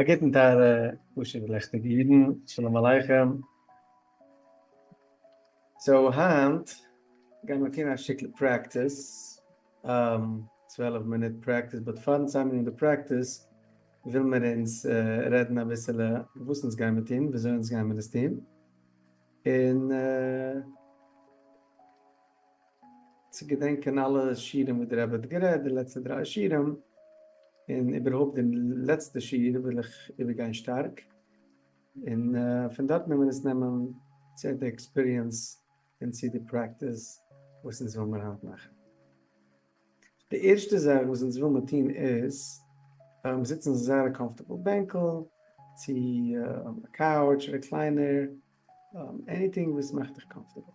א גוטן טייערע חשוב'ע לעכטיגע אידן, שלום עליכם. so היינט גיימער טון א שטיקל practice, 12 מינוט practice, but פארן צוזאמנעמען די practice וויל מיר אונז רעדן אביסעלע וואס אונז גיימער טון, וויאזוי אונז גיימער עס טון, און צו געדענקען אלע שיעורים וואס דער רבי האט גערעדט, די לעצטע דריי שיעורים, און איבערהויפט די לעצטע שיעור וויל איך איבערגיין שטארק, און פון דארט וועלן מיר עס נעמען צו די experience און צו די practice וואס אונז וויל מיר היינט מאכן. די ערשטע זאך וואס אונז וויל מיר טון איז זיצן זייער א comfortable בענקל, צו א couch, recliner, anything וואס מאכט דיך comfortable.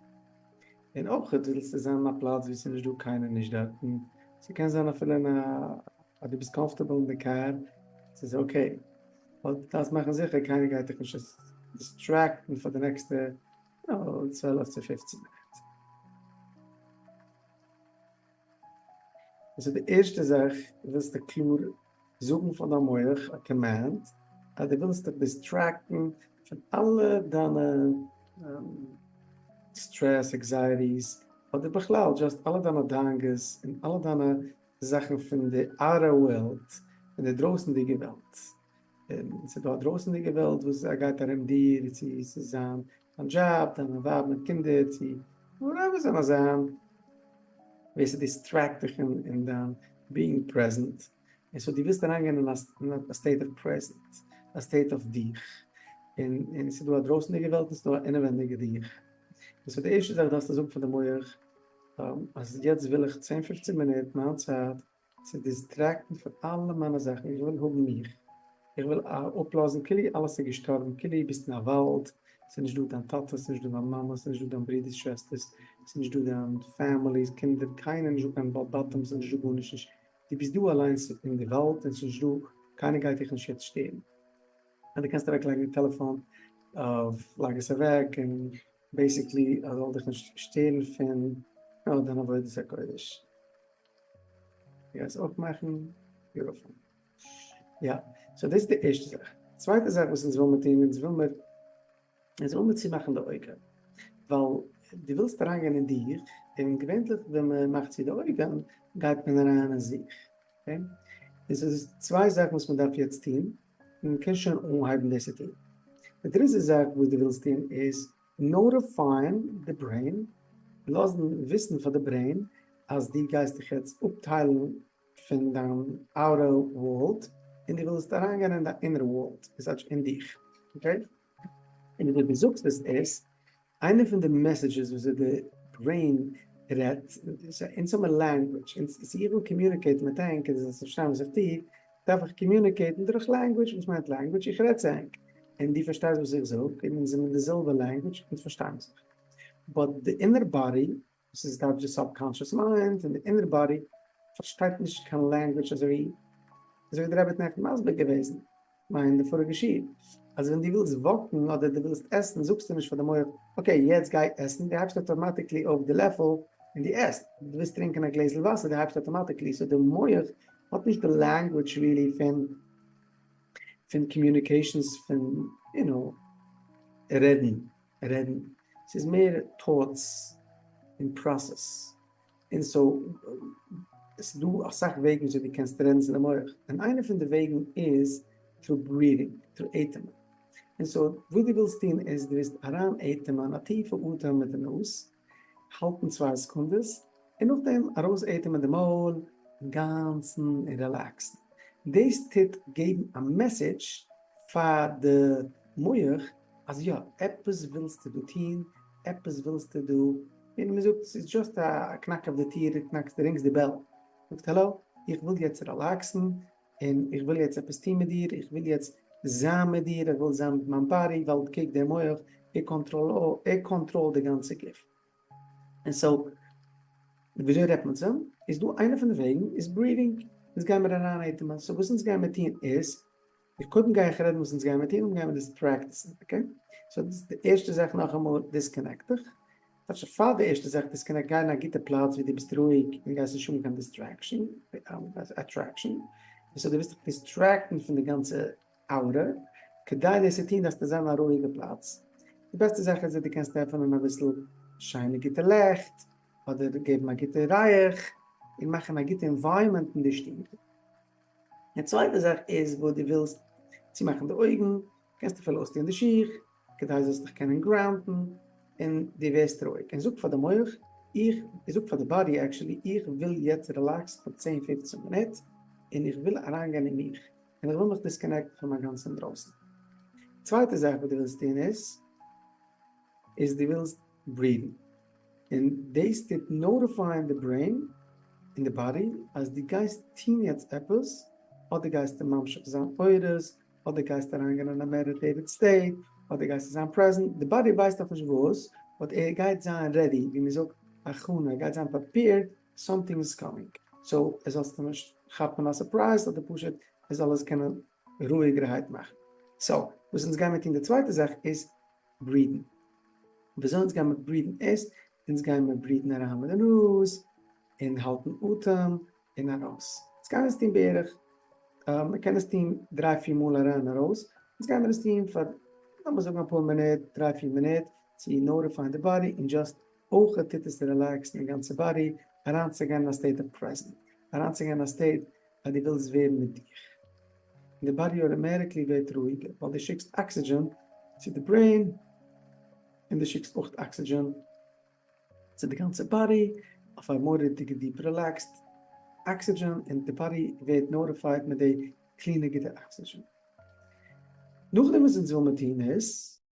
און אויך ווילסטו זיין אין א פלאץ ווי ס'איז נישט דא קיינער נישט דארטן, ס'קען זיין אפילו אין א אז דו ביסט comfortable אין די קאר, ס'איז okay, but דו דארפסט מאכן זיכער קיינער גייט דיך נישט distract ן פאר די נעקסטע 12 צו 15 מינוט. דאס איז די ערשטע זאך, ווילסטו קלאר זאגן פאר דיין מח א command אז דו ווילסט דיך distract ן פון אלע דיינע stress, anxieties, אדער בכלל just אלע דיינע דאגות און אלע דיינע זאכן פון די outer וועלט, פון די דרויסנדיגע וועלט. און ס'איז דא א דרויסנדיגע וועלט וואס גייט ארום דיר, צו ס'איז זיין דיין דזשאב, דיין ווייב מיט קינדער, צו whatever ס'זאל נאר זיין, ווער ס' distract דיך אין דיין being present, און so דו ווילסט אריינגיין אין א state of present, א state of דיך, און און ס'איז דא א דרויסנדיגע וועלט און ס'איז דא א אינעווענדיגע דיך, און so די ערשטע זאך דארפסטו זאגן פאר די מח, אז יעצט וויל איך צען פופצן מינוט מיין צייט צו distract ן פון אלע מיינע זאכן, איך וויל האבן מיך, איך וויל אפלאזן כאילו אלעס איז געשטארבן, כאילו ביסט אין א וואלד, ס'איז נישט דא דיין טאטע, ס'איז נישט דא דיין מאמע, ס'איז נישט דא דיין ברודערס שוועסטערס, ס'איז נישט דא דיין family, קינדער, קיינער נישט דא קיין בעל בתים, ס'איז נישט דא גארנישט נישט, דו ביסט דא אליינס אין די וואלד און ס'איז נישט דא, קיינער גייט דיך נישט יעצט שטערן. אז דו קענסט אוועק לייגן די טעלעפאן, לייג עס אוועק און basically אז זאל דיך נישט שטערן פון דיין עבודת הקודש. גייסט אויפמאכן beautiful. יא, so דאס איז די ערשטע זאך. צווייטע זאך וואס אונז וויל מיר טון, אונז וויל מיר, אונז וויל מיר צומאכן די אויגן, ווייל דו ווילסט אריינגיין אין דיך, און געווענליך ווען מען מאכט צו די אויגן, גייט מען אריין אין זיך. okay? און ס'איז צוויי זאכן וואס מען דארף יעצט טון, און מען קען שוין אנהייבן דאס צו טון. די דריטע זאך וואס דו ווילסט טון איז notifying די brain, לאזן וויסן פאר די brain אז דו גייסט דיך יעצט אפטיילן פון דיין outer world און דו ווילסט אריינגיין אין דיין inner world, דאס הייסט אין דיך, okay? און ווי דו זאגסט עס איז, איינע פון די messages וואס די brain רעדט, אונז האבן language, אונז איך וויל communicate ן מיט ענק און דו זאלסט פארשטיין וואס איך טו, דארף איך communicate ן דורך language, וואס מיינט language? איך רעד צו ענק און דו פארשטייסט וואס איך זאג, און אונז זענען די זעלבע language, אונז פארשטייען זיך. but די inner body, וואס איז טייטש די subconscious mind, און די inner body פארשטייט נישט קיין language אזוי ווי אזוי ווי דער רבי האט נעכטן מסביר געוועזן, מיין די פאריגע שיעור, אז ווען דו ווילסט walk ן אדער דו ווילסט עסן זאגסטו נישט פאר די מח okay יעצט גיי עסן, דו הייבסט automatically אויף די לעפל און דו עסט, דו ווילסט טרינקען א גלעזל וואסער דו הייבסט automatically, so די מח האט נישט די language really פון פון communications פון יו נאו רעדן רעדן, ס'איז מער thoughts און process, און so ס'איז דא אסאך וועגן וויאזוי דו קענסט רעדן צו די מח, און איינע פון די וועגן איז through breathing, through אטעמען, און so וואס דו ווילסט טון איז דו ווילסט אריין אטעמען א טיפע אטעם מיט די נאז, האלטן צוויי סעקונדעס, און נאכדעם ארויס אטעמען די מויל אינגאנצן און relax ן. דאס טוט געבן א message פאר די מח אז יא, עפעס ווילסטו דא טון, עפעס ווילסטו דא, און מען זאגט ס'איז just א קנאק אויף די טיר, דו קנאקסט, דו ring סט די bell, זאגסט האלא, איך וויל יעצט relax ן, און איך וויל יעצט עפעס טון מיט דיר, איך וויל יעצט זיין מיט דיר, איך וויל זיין מיט מיין body, ווייל קוק דער מח, ער control, ער control ט די גאנצע גוף. און so, וויאזוי רעדט מען צו אים? איז דא איינע פון די וועגן איז breathing, אונז גיימיר אריין אטעמען, so וואס אונז גיימיר טון איז, איך קודם גיי איך רעדן וואס אונז גיימיר טון, און גיימיר דאס practice ן, okay? so דאס איז די ערשטע זאך נאכאמאל disconnect דיך, כאטש פאר די ערשטע זאך disconnect גיי אין א גוטע פלאץ ווי דו ביסט רואיג און גייסט נישט האבן קיין distraction, attraction, און so דו ווילסט דיך distract ן פון די גאנצע. aura, כדי דאס צו טון דארפסטו זיין אין א רואיגע פלאץ, די בעסטע זאך איז אז דו קענסט עפענען אביסל שיינע גוטע לעכט, אדער געבן א גוטע ריח, און מאכן א גוטע environment אין די שטוב. די צווייטע זאך איז וואס דו ווילסט צומאכן די אויגן, קענסט אפילו אויסטוען די שיך, כדי זאלסט דיך קענען ground ן, און דו ווערסט רואיג, און זאג פאר די מח, איך, זאג פאר די body actually, איך וויל יעצט relax ן פאר צען פופצן מינוט, און איך וויל אריינגיין אין מיך, און איך וויל מיך disconnect ן פון מיין גאנצע אינדרויסן. צווייטע זאך וואס דו ווילסט טון איז, איז דו ווילסט breathe ן, און דאס טוט notify ען די brain און די body אז דו גייסט טון יעצט עפעס, אדער גייסטו ממשיך זיין אורות, אדער גייסטו אריינגיין אין א meditated state, אדער גייסטו זיין present, די body ווייסט נאכנישט וואס, but ער גייט זיין ready, ווי מען זאגט הכנה, ער גייט זיין prepared, something is coming, so ער זאלסטו נישט כאפן א surprise, אדער פשוט ער זאל עס קענען רואיגערהייט מאכן. so, וואס אונז גיימיר טון די צווייטע זאך איז breathe ן. וויאזוי אונז גיימיר breathe ן איז, אונז גיימיר breathe ן אריין מיט די נאז, און האלטן אטעם, און ארויס. אונז גיימיר עס טון בערך, מען קען עס טון דריי פיר מאל אריין און ארויס, אונז גיימיר עס טון פאר לאמיר זאגן אפאר מינוט, דריי פיר מינוט, צו notify ען די body און just אויך טוט עס relax ן די גאנצע body אריינצוגיין אין א state of present, אריינצוגיין אין א state אז דו ווילסט ווערן מיט דיך. און די body automatically ווערט רואיגער ווייל דו שיקסט אקסידזשען צו די brain און דו שיקסט אויך אקסידזשען צו די גאנצע body אויף א מורא'דיגע deep relaxed oxygen און די body ווערט notified מיט די clean ע גוטע אקסידזשען. נאכדעם וואס אונז וויל מיר טון איז.